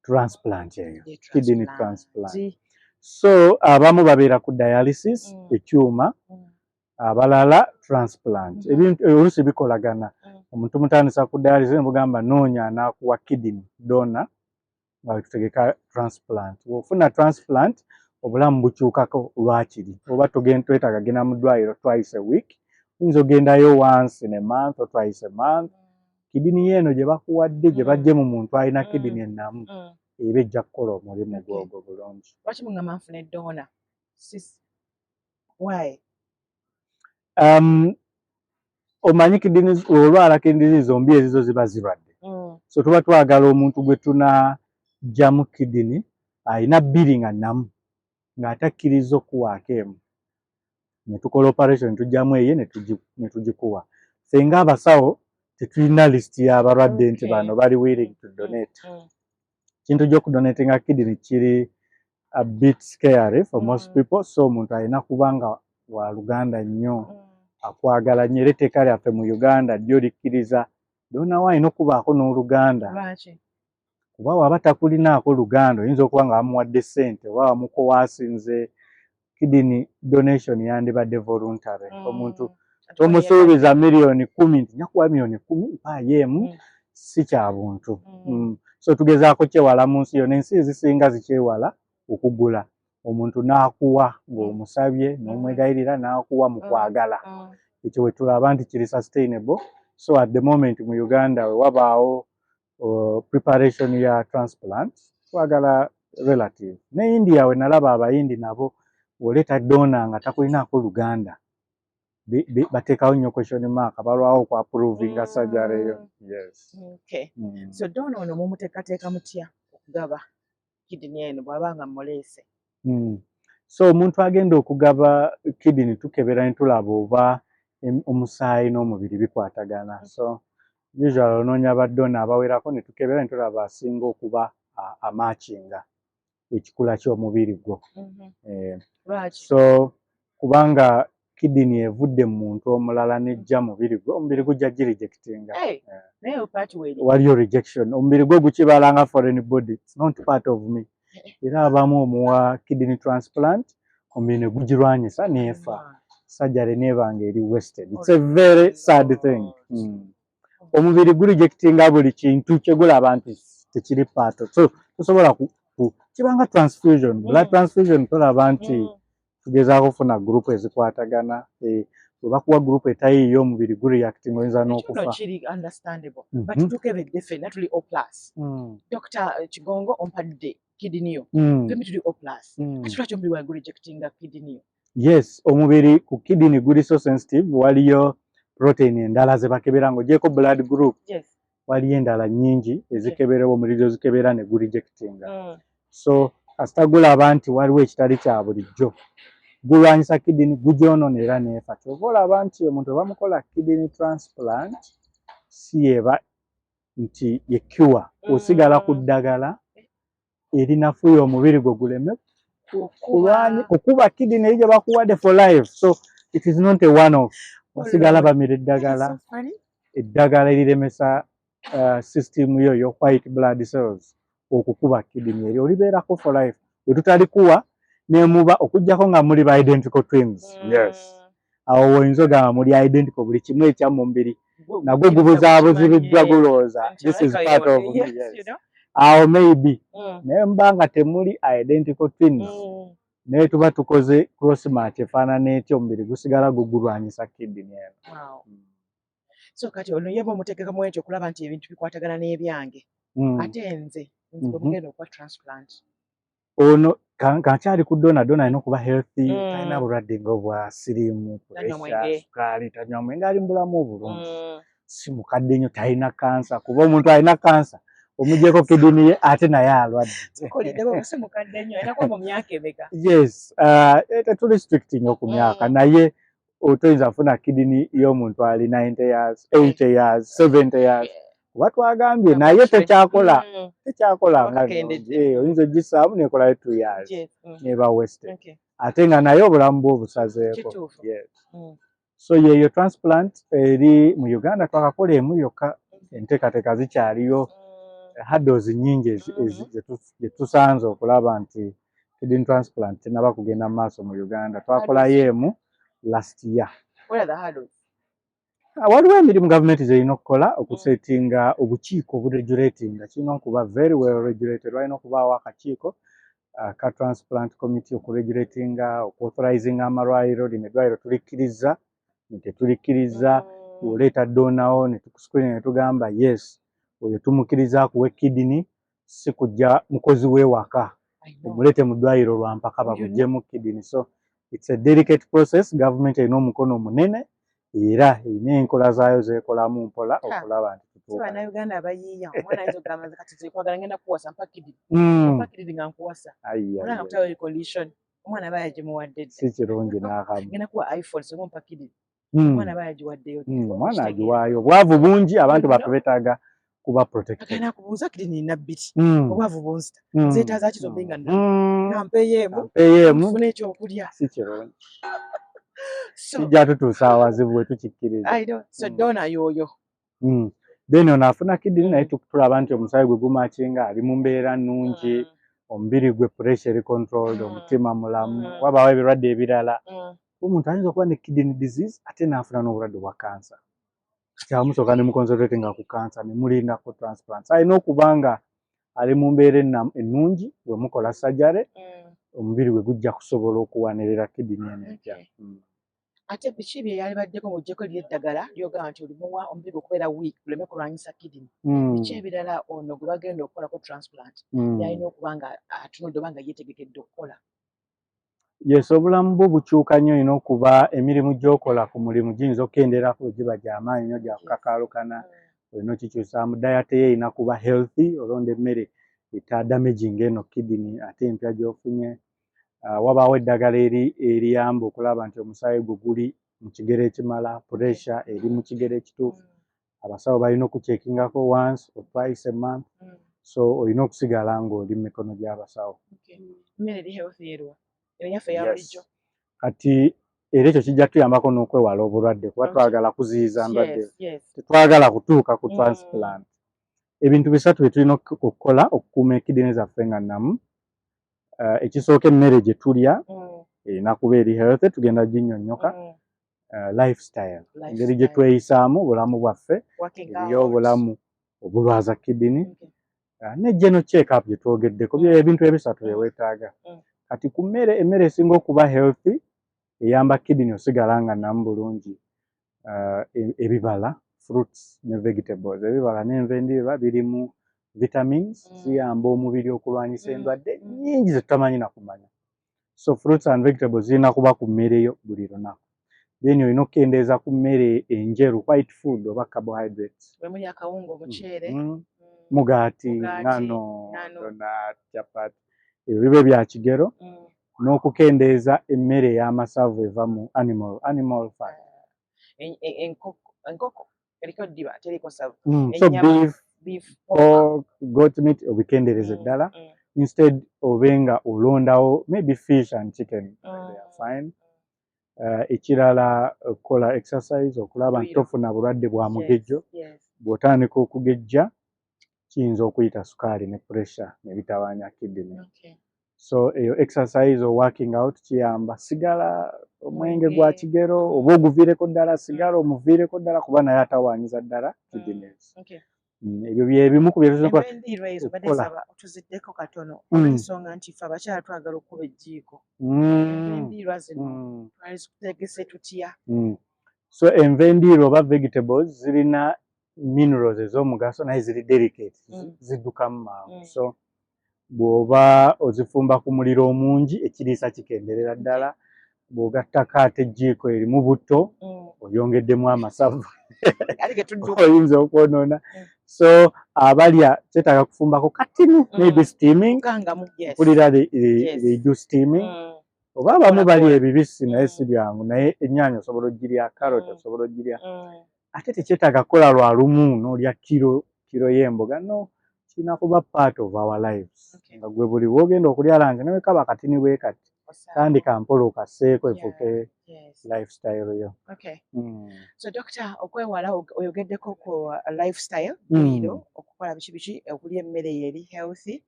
Transplant eyo, Ye kidney transplant. Zi. So abamu babeera ku dialysis, ekyuma, abalala transplant. Ebintu oluusi bikolagana. Omuntu mutandisa ku dialysis, nemugamba noonya anaakuwa kidney donor nga tutegeka transplant. Bw'ofuna transplant, obulamu bukyukako lwakiri oba twetaaga genda mu ddwaliro twice a week, oyinza ogendayo once in a month or twice a month. Kidney eno gye bakuwadde, gye baggye mu muntu alina kidney ennamu, eba ejja kukola omulimu gwogwo bulungi. Lwaki mugamba nfune donor? Sis, why? Omanyi kidney, olwala kidney zombi ezizo ziba zirwadde. So tuba twagala omuntu gwe tunaggyamu kidney alina bbiri nga nnamu, ng'ate akkiriza okuwaako emu, ne tukola operation, tuggyamu eye ne tugikuwa. Ffe ng'abasawo tetulina list y'abalwadde nti bano bali willing to donate. Kintu gy'okudonatinga kidney kiri a bit scary for most people. So omuntu alina kuba nga wa luganda nnyo, akwagala nnyo. Era etteeka lyaffe mu Uganda lyo likkiriza donor wo alina okubaako n'oluganda. Lwaki? Kuba waba takulinaako luganda, oyinza okuba nga bamuwadde ssente oba bamukowasinze. Kidney donation yandibadde voluntary. Omuntu tomusuubiza 10 miliyoni nti njakuwa 10 miliyoni mpaayo emu. Si kya buntu. So tugezaako kyewala mu nsi yonna. Ensi ezisinga zikyewala okugula omuntu n'akuwa ng'omusabye n'omwegayirira n'akuwa mu kwagala. Ekyo we tulaba nti kiri sustainable. So at the moment mu Uganda we wabaawo preparation ya transplant, twagala relative. Ne India we nalaba Abayindi nabo bw'oleeta donor nga takulinaako luganda, bateekawo nnyo question mark, balwawo ku approvinga surgery eyo. Yes. Okay. So donor ono mumuteekateeka mutya okugaba kidney eno bw'aba nga muleese? So omuntu agenda okugaba kidney tukebera ne tulaba oba omusaayi n'omubiri bikwatagana. So usually onoonya ba donor abawerako ne tukebera ne tulaba asinga okuba amatchinga ekikula ky'omubiri gwo. Lwaki? So kubanga kidney evudde mu muntu omulala n'ejja mubiri gwe, omubiri gujja girejectinga. Hey, naye part weeri. Waliyo rejection, omubiri gwe gukibala nga foreign body, it's not part of me. Era abamu omuwa kidney transplant, omubiri ne gugirwanyisa n'efa, surgery n'eba nga eri wasted. It's a very sad thing. Omubiri gurejectinga buli kintu kye gulaba nti tekiri part of. So tosobola kibanga transfusion, blood transfusion, tolaba nti tugezaako okufuna group ezikwatagana. Bwe bakuwa group etayiiyo, omubiri gureacting, oyinza Ekyo nno n'okufa. kiri understandable, but tukebedde ffenna tuli O plus. Dr. Kigongo ompadde kidney yo, ffembi tuli O plus. Kati lwaki omubiri wange gurejectinga kidney yo? Yes, omubiri ku kidney guli so sensitive. Waliyo protein endala ze bakebera ng'ogyeko blood group. Waliyo endala nnyingi ezikeberebwa omubiri ozikebera ne gurejectinga. So kasita gulaba nti waliwo ekitali kya bulijjo, gulwanyisa kidney, gugyonoona era n'efa. Kyova olaba nti omuntu bwe bamukola kidney transplant, si yeba nti ye cure, osigala ku ddagala erinafuya omubiri gwe guleme kukuba kidney eri gye bakuwadde for life. So it is not a one off, osigala bamira eddagala, So funny. eddagala eriremesa system yo yo white blood cells okukuba kidney eri, olibeerako for life. Bwe tutalikuwa nemuba okuggyako nga muli ba identical twins. Yes, awo oyinza ogamba muli identical, buli kimu ekyamu mubiri nagwo gubuzaabuzibiddwa, gulowooza this is part of me. Yes, awo maybe. Naye mba nga temuli identical twins, naye tuba tukoze cross match efaanana etya, omubiri gusigala gugulwanyisa kidney eno. Wow. So kati ono ye bwemutegekamu ekyo okulaba nti ebintu bikwatagana n'ebyange, ate nze bwe mugenda okuba transplant? Ono kankyali ku donor, donor alina okuba healthy, talina bulwadde nga obwa siriimu, Tanywa pressure, mwenge. sukaali, tanywa mwenge, ali mu bulamu obulungi, si mukadde nnyo, talina kansa, kuba omuntu alina kansa omugyeko kidney ye ate naye alwadde. Kolidde si mukadde nnyo, alina kuba mu myaka emeka? Yes, tetuli strict nnyo ku myaka, naye otoyinza kufuna kidney y'omuntu ali 90 years, 80 years, 70 years, kuba twagambye naye tekyakola, tekyakola nga Wakakendedde. Oyinza ogisaamu nekolayo 2 years, neba wasted, ate nga naye obulamu bwe obusazeeko. Kituufu. Yes. So yeyo transplant eri mu Uganda twakakola emu yokka, enteekateeka zikyaliyo, hurdles nnyingi ze tusanze okulaba nti kidney transplant tenaba kugenda mu maaso mu Uganda. Twakolayo emu last year. What are the hurdles? Ah, waliwo emirimu gavumenti zerina okukola okusetinga obukiiko oburegulatinga. Kirina okuba very well regulated, walina okubaawo akakiiko ka transplant committee okuregulatinga, okuauthorizinga amalwaliro, lino eddwaliro tulikkiriza, tetulikkiriza. Oleeta donor wo ne tukuscreen ne tugamba yes, oyo tumukkiriza akuwe kidney, si kujja mukozi w'ewaka I know. omuleete mu ddwaliro lwa mpaka bamuggyemu kidney. So it's a delicate process. Gavumenti erina omukono munene era erina enkola zaayo zeekolamu mpola okulaba nti Si tutuuka. Bannayuganda abayiiya, omwana ayinza okugamba nze kati nze kwagala ngenda kukuwasa, mpa kidney, mpa kidney nga nkuwasa. Ai, ai, olaba ai. kutawo condition, omwana aba yagimuwadde dda. Si kirungi n'akamu. Ngenda kuwa iPhone singa ompa kidney. Omwana aba yagiwaddeyo dda. Omwana Okitegeera. agiwaayo, obwavu bungi, abantu baffe beetaaga kuba protected. Agenda kubuuza kidney nina bbiri, obwavu bunzita, zeetaaza ki zombi nga nampeeyo emu, Ampeeyo emu. nfune ekyokulya. Si kirungi. So kijja tutuusa awazibu bwe tukikkiriza. I know. So donor yoyo. Then ono afuna kidney, naye tulaba nti omusaayi gwe gumatchinga, ali mu mbeera nnungi, omubiri gwe pressure eri controlled, omutima mulamu. Wabaawo ebirwadde ebirala, omuntu ayinza okuba ne kidney disease ate n'afuna n'obulwadde bwa kansa. Kati awo musooka ne muconcentratinga ku kansa ne mulindako transplant. Alina okuba nga ali mu mbeera ennungi bwe mukola surgery, omubiri gwe gujja kusobola okuwanirira kidney eno empya. Ate biki bye yalibaddeko ng'oggyeko ery'eddagala ly'ogamba nti olimuwa omubiri okubeera weak guleme kulwanyisa kidney? Biki ebirala ono gwe bagenda okukolako transplant by'alina okuba nga atunudde oba nga yeetegekedde okukola? Yes, obulamu bwo bukyuka nnyo. Olina okuba emirimu gy'okola ku mulimu giyinza okukendeerako bwe giba gy'amaanyi nnyo, gya kukakaalukana. Olina okikyusaamu. Diet ye erina kuba healthy, olonda emmere etadamaging eno kidney ate empya gy'ofunye. Wabaawo eddagala eri eriyamba okulaba nti omusaayi gwo guli mu kigero ekimala, pressure eri mu kigero ekituufu. Abasawo balina okucheckingako once or twice a month, so olina okusigala ng'oli mu mikono gy'abasawo. Emmere eri healthy erwa eno yaffe eya bulijjo? Kati era ekyo kijja tuyambako n'okwewala obulwadde, kuba twagala kuziyiza ndwadde, tetwagala kutuuka ku transplant. Ebintu bisatu bye tulina okukola okukuuma ekidini zaffe nga nnamu. Ekisooka, emmere gye tulya erina kuba eri healthy, tugenda ginnyonnyoka. Lifestyle, engeri gye tweyisaamu obulamu bwaffe, eriyo obulamu obulwaza kidini, ne general check up gye twogeddeko. Ebintu ebisatu bye weetaaga. Kati ku mmere, emmere esinga okuba healthy eyamba kidini osigala nga nnamu bulungi, ebibala, fruits ne vegetables. Ebibala n'enva endiirwa birimu vitamins, ziyamba omubiri okulwanyisa endwadde nnyingi ze tutamanyi na kumanya. So fruits and vegetables zirina kuba ku mmere yo buli lunaku. Then olina okukendeeza ku mmere enjeru, white food oba carbohydrates. Bwe muli akawunga, omuceere, Mugaati, ngano, donut, chapati, ebyo bibe bya kigero. N'okukendeeza emmere ey'amasavu eva mu animal fat. Enkoko eriko ddiba teriko savu. So beef, pork, goat meat obikendeereze ddala. Instead obe nga olondawo maybe fish and chicken, they are fine. Ekirala, okukola exercise okulaba nti tofuna bulwadde bwa mugejjo. Bw'otandika okugejja kiyinza okuyita sukaali ne pressure ne bitawaanya kidney. So eyo exercise or working out kiyamba. Sigala, omwenge gwa kigero oba oguviireko ddala, sigala omuviireko ddala, kuba naye atawaanyiza ddala kidneys. Ebyo byebimu ku byetukola. Ezo badde nsaba tuziddeko katono, olw'ensonga nti ffe abakyala twagala okukuba ejjiiko. Enva endiirwa zino twali zikutegese tutya? So enva endiirwa oba vegetables zirina minerals ez'omugaso, naye ziri delicate, ziddukamu mangu. So bw'oba ozifumba ku muliro omungi, ekiriisa kikenderera ddala. Bw'ogattako ate ejjiiko erimu butto, oyongeddemu amasavu, oyinza okwonoona. So abalya kyetaaga kufumbako katini, maybe steaming. Mpulira they do steaming, oba abamu balya ebibisi, naye si byangu. Naye ennyaanya osobola ogirya, carrot osobola ogirya. Ate tekyetaaga kukola lwa lumu n'olya kiro kiro y'emboga, no, kirina kuba part of our lives, nga gwe buli bw'ogenda okulya lunch, ne kaba katini bwe kati, tandika mpola okasseeko, efuuke lifestyle yo. So doctor, okwewala oyogeddeko ku lifestyle, dduyiro, okukola biki biki, okulya emmere eri healthy.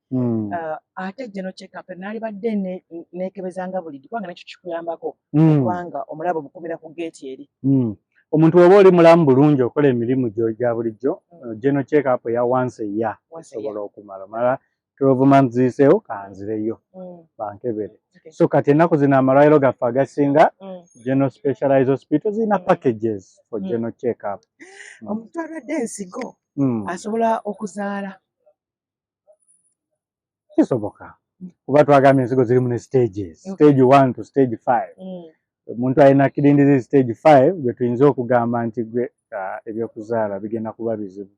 Ate general check up naalibadde neekebezanga bulidde, kubanga nakyo kikuyambako, kubanga omulabo omukumira ku geeti eri. Omuntu oba oli mulamu bulungi, okola emirimu gyo gya bulijjo, general check up eya once a year osobola okumala omala 12 months ziyiseewo, kanzireyo bankebere. So kati ennaku zino amalwaliro gaffe agasinga, general specialized hospital, zirina packages for general check up. Omuntu alwadde ensigo asobola okuzaala? Kisoboka, kuba twagambye ensigo zirimu ne stages, stage 1 to stage 5. Omuntu alina kidney disease stage 5, gwe tuyinza okugamba nti gwe ebyokuzaala bigenda kuba bizibu,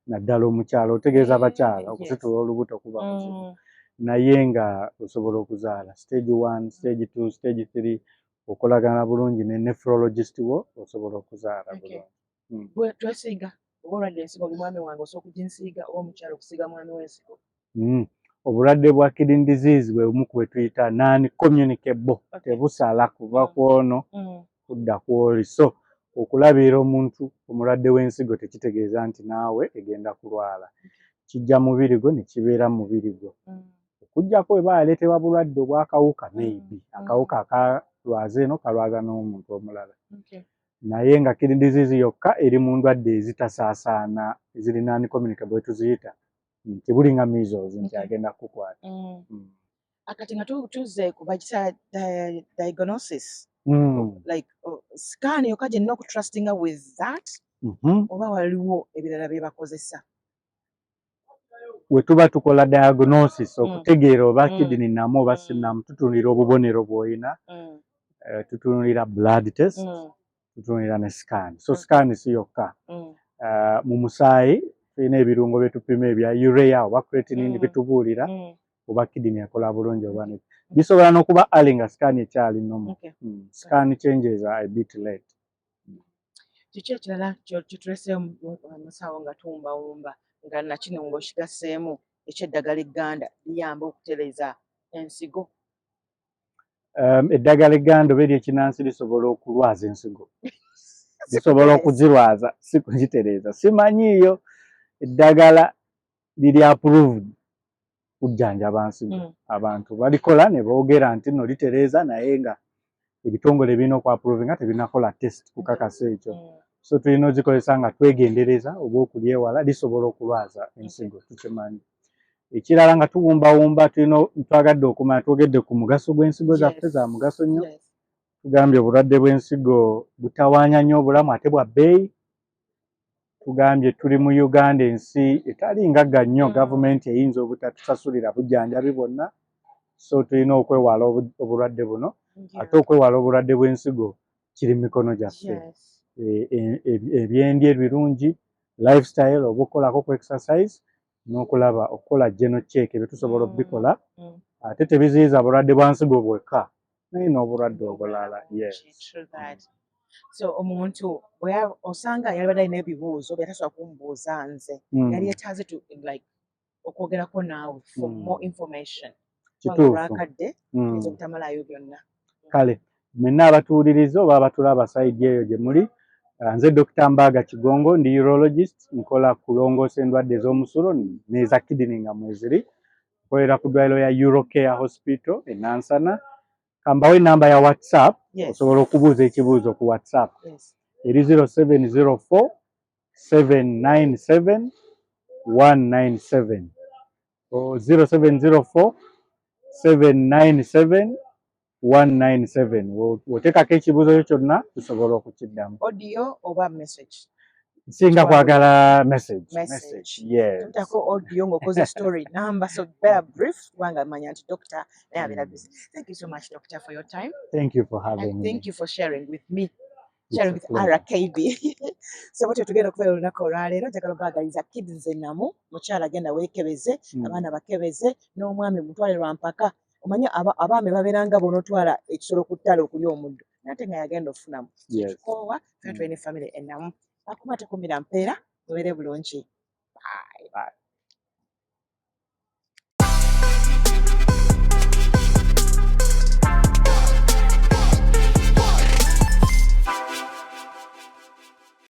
naddala omukyala, otegeeza abakyala, okusitula olubuto kuba kuzibu. Naye nga osobola okuzaala stage 1, stage 2, stage 3, okolagana bulungi ne nephrologist wo, osobola okuzaala bulungi. Twesiiga oba olwadde ensigo, oli mwami wange osobola okuginsiiga, oba omukyala okusiiga mwami w'ensigo? Obulwadde bwa kidney disease bwe bumu ku bwe tuyita non communicable, tebusala kuva kwono kudda kwoli. So okulabirira omuntu omulwadde w'ensigo tekitegeeza nti naawe egenda kulwala. Kijja mubiri gwo ne kibeera mu mubiri gwo, okuggyako bwe baleetebwa bulwadde obw'akawuka, maybe akawuka akalwaza eno kalwaza n'omuntu omulala. Naye nga kidney disease yokka eri mu ndwadde ezitasaasaana, eziri non communicable bwe tuziyita, nti bulinga measles nti agenda kukukwata. Akati nga tuzze ku bagita diagnosis. Like scan yokka gye nina okutrustinga with that, oba waliwo ebirala bye bakozesa? We tuba tukola diagnosis, okutegeera oba kidney namu oba si namu, tutunulira obubonero bw'olina, tutunulira blood test, tutunulira ne scan. So scan si yokka. Mu musaayi tulina ebirungo bye tupima ebya urea oba creatinine, bitubuulira oba kidney ekola bulungi oba ne bisobola n'okuba early nga scan ekyali normal. Scan changes are a bit late. Kiki ekirala kyetuleseeyo, musawo, nga tuwumbawumba, nga nakino ng'okigasseemu ekyeddagala egganda liyamba okutereeza ensigo? Eddagala egganda oba eryekinansi lisobola okulwaza ensigo, lisobola okuzirwaza, si kuzitereeza. Simanyiiyo eddagala liri approved kujjanjaba nsigo. Abantu balikola ne boogera nti nno litereeza, naye nga ebitongole birina okuapprovinga tebinakola test kukakasa ekyo. So tulina ozikozesa nga twegendereza oba okulyewala, lisobola okulwaza ensigo, tukimanyi. Ekirala nga tuwumbawumba, tulina twagadde okumanya, twogedde ku mugaso gw'ensigo zaffe, za mugaso nnyo. Tugambye obulwadde bw'ensigo butawaanya nnyo obulamu ate bwa bbeeyi. Tugambye tuli mu Uganda, ensi etali ngagga nnyo, gavumenti eyinza obutatusasulira bujjanjabi bwonna, so tulina okwewala obulwadde buno. Ate okwewala obulwadde bw'ensigo kiri mu mikono gyaffe. Ebyendya ebirungi, lifestyle, oba okukolako ku exercise n'okulaba okukola general check, ebyo tusobola okubikola. Ate tebiziyiza bulwadde bwa nsigo bwekka, naye n'obulwadde obulala. Yes. True that. So omuntu osanga yalibadde alina ebibuuzo byatasobola kumubuuza nze, yali yetaaze to like okwogerako naawe for more information. Kituufu. Olwakadde oyinza obutamalayo byonna. Kale mwenna abatuwuliriza oba abatulaba side eyo gye muli, nze Dr Mbaaga Kigongo, ndi urologist, nkola kulongoosa endwadde ez'omusulo n'eza kidney nga mweziri. Nkolera ku ddwaliro ya Eurocare Hospital e Nansana. Kambawo enamba ya WhatsApp, osobola okubuuza ekibuuzo ku WhatsApp. Eri 0704 797 197, 0704 797 197. Oteekako ekibuuzo kyo kyonna, tusobola okukiddamu. Audio oba message? Nsinga kwagala message. Message. Yes. Tutako audio ng'okoze story number, so better brief, kubanga manya nti doctor naye abeera busy. Thank you so much, doctor, for your time. Thank you for having And me. thank you for sharing with me, It's sharing a with pleasure. RKB. So bwetyo tugenda okubeera olunaku olwaleero. Njagala obaagaliza kidneys ennamu. Mukyala genda weekebeze, abaana bakebeze, n'omwami mutwale lwampaka. Omanyi abaami babeera nga bw'onootwala ekisolo ku ttale okulya omuddo, naye ate nga yagenda okufunamu. Kikoowa ffe tulina family ennamu. Akuba tekumira mpeera, mubeere bulungi. Bye. Bye.